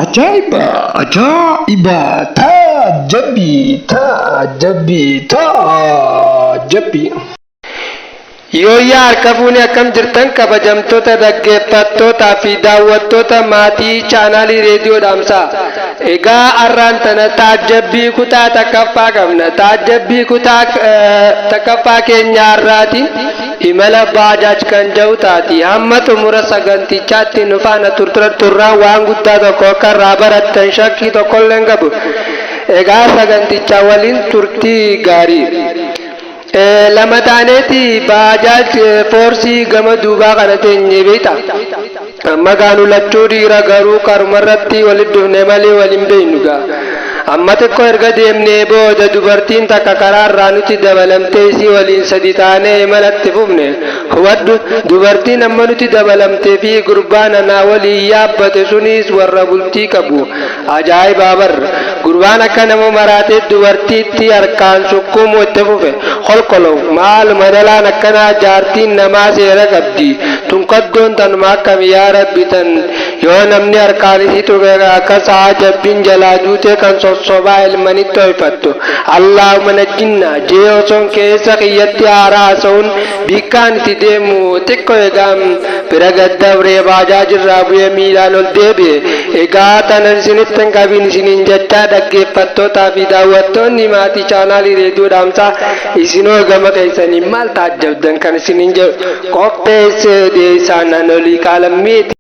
Ajaa'iba! Ajaa'iba! Taajjabbii! Taajjabbii! Taajjabbii! Yooyyaa harka fuune akkam jirtan kabajamtoota dhaggeeffattootaa fi daawwattoota maatii chaanaalii reediyoo dhaamsaa. Egaa har'aan tana taajjabbii kutaa takkaffaa qabna. Taajjabbii kutaa takkaffaa keenya har'aatiin Imala Baajaaj kan ja'u taati. Hamma xumura sagantichaatti nu faana turraan waan guddaa tokko akka irraa barattan shakkii tokkollee hin qabu. Egaa saganticha waliin turtii gaarii. Lama taaneeti Baajaaj foorsii gama duubaa kana teenye beekta. Amma gaa nu lachuu dhiira garuu karumarratti walitti dhufne malee wal hin beeknu gaa. Amma xiqqoo erga deemnee booda dubartiin takka karaa irraa nutti dabalamtee isii waliin sadi taanee imala itti fufne. Hubadhu, dubartiin amma nutti dabalamtee fi gurbaan anaa waliin yaabbate sunis warra bultii qabu. Ajaa'ibaa bar! Gurbaan akka nama maraatee dubartiitti harkaan sukkuumuu itti fufe. Kolkolow! Maaluma dhalaan akkanaa jaartiin namaa seera qabdi. Tun kaddoon tanuma akkami yaa rabbi tan yoo namni harkaan isii tuqe akka sa'a jabbiin jalaa duutee kan sossobaa ilmanitti hoyfattu. Allaahumma najjinnaa jee osoon keessa kiyyatti aaraa haasa'uun Bikkaan itti deemu xiqqo egaan bira gad dabree baajaajirraa bu'ee miilaan ol deebi'e. Egaa tanan isinitti hin qabin isiniin jechaa dhaggeeffattootaa fi daawwattoonni maatii chaanaalii reediyoo dhaamsaa isinoo gama keessaniin maal taajjabdan kan isiniin jedhu qopheessee odeessaan an olii qaalammiiti.